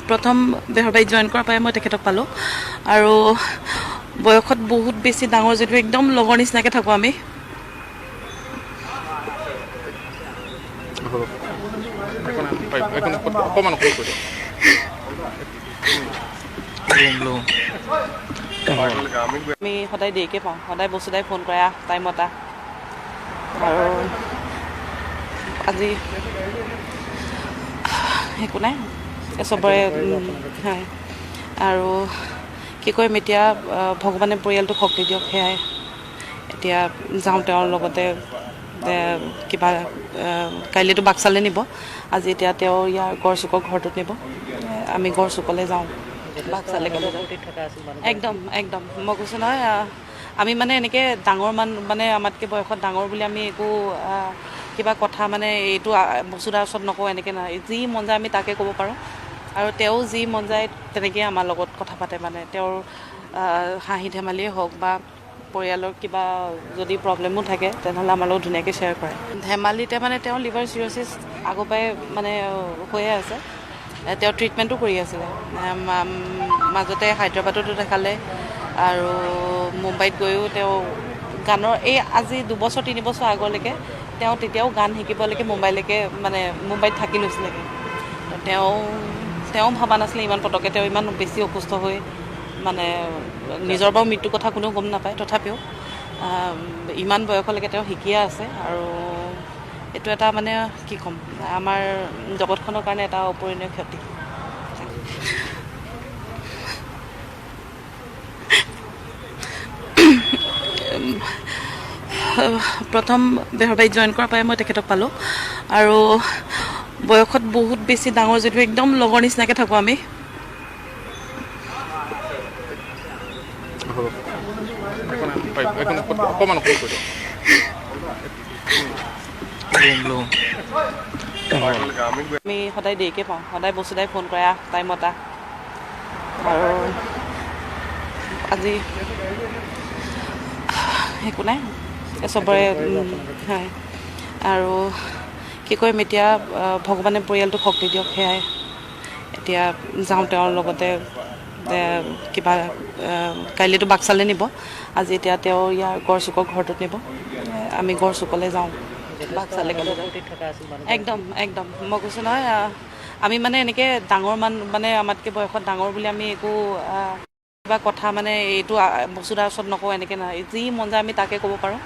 প্ৰথম বেহৰবাৰীত জইন কৰাৰ পৰাই মই তেখেতক পালোঁ আৰু বয়সত বহুত বেছি ডাঙৰ যদিও একদম লগৰ নিচিনাকৈ থাকোঁ আমি। আমি সদায় দেৰিকৈ পাওঁ, সদায় বসুদাই ফোন কৰে, আহ টাইমত আহ। আৰু আজি একো নাই, চবৰে হয়। আৰু কি কৰিম এতিয়া, ভগৱানে পৰিয়ালটোক শক্তি দিয়ক, সেয়াই। এতিয়া যাওঁ তেওঁৰ লগতে, কিবা কাইলৈতো বাক্সালৈ নিব, আজি এতিয়া তেওঁ ইয়াৰ গড়চুকৰ ঘৰটোত নিব, আমি গড়চুকলৈ যাওঁ, বাক্সালৈ গ'লে যাওঁ। একদম একদম মই কৈছোঁ নহয়, আমি মানে এনেকৈ ডাঙৰ মানে আমাতকৈ বয়সত ডাঙৰ বুলি আমি একো কিবা কথা মানে এইটো বসুদাৰ ওচৰত নকওঁ, এনেকৈ নহয়, যি মন যায় আমি তাকে ক'ব পাৰোঁ। আৰু তেওঁ যি মন যায় তেনেকৈয়ে আমাৰ লগত কথা পাতে, মানে তেওঁৰ হাঁহি ধেমালিয়ে হওক বা পৰিয়ালৰ কিবা যদি প্ৰব্লেমো থাকে তেনেহ'লে আমাৰ লগত ধুনীয়াকৈ শ্বেয়াৰ কৰে। ধেমালিতে মানে তেওঁ লিভাৰ চিৰ'চিছ আগৰ পৰাই মানে হৈয়ে আছে, তেওঁ ট্ৰিটমেণ্টো কৰি আছিলে, মাজতে হায়দৰাবাদতো দেখালে আৰু মুম্বাইত গৈও তেওঁ গানৰ এই আজি 2 বছৰ 3 বছৰ আগলৈকে তেওঁ তেতিয়াও গান শিকিবলৈকে মুম্বাইলৈকে মানে মুম্বাইত থাকি লৈছিলেগৈ। তেওঁ তেওঁ ভবা নাছিলে ইমান পটককৈ তেওঁ ইমান বেছি অসুস্থ হৈ মানে নিজৰ বাৰু মৃত্যুৰ কথা কোনেও গম নাপায়, তথাপিও ইমান বয়সলৈকে তেওঁ শিকিয়ে আছে। আৰু এইটো এটা মানে কি ক'ম, আমাৰ জগতখনৰ কাৰণে এটা অপূৰণীয় ক্ষতি। প্ৰথম বেহৰবাৰীত জইন কৰাৰ পৰাই মই তেখেতক পালোঁ আৰু বয়সত বহুত বেছি ডাঙৰ যদিও একদম লগৰ নিচিনাকৈ থাকোঁ আমি। আমি সদায় দেৰিকৈ পাওঁ, সদায় বসুদাই ফোন কৰে, আহ টাইমত আহ। আৰু আজি একো নাই, চবৰে হয়। আৰু কি কৰিম এতিয়া, ভগৱানে পৰিয়ালটোক শক্তি দিয়ক, সেয়াই। এতিয়া যাওঁ তেওঁৰ লগতে, কিবা কাইলৈতো বাক্সালৈ নিব, আজি এতিয়া তেওঁ ইয়াৰ গড়চুকৰ ঘৰটোত নিব, আমি গড়চুকলৈ যাওঁ, বাক্সালৈ গ'লে যাওঁ। একদম একদম মই কৈছোঁ নহয়, আমি মানে এনেকৈ ডাঙৰ মানে আমাতকৈ বয়সত ডাঙৰ বুলি আমি একো কিবা কথা মানে এইটো বসুদাৰ ওচৰত নকওঁ, এনেকৈ নহয়, যি মন যায় আমি তাকে ক'ব পাৰোঁ।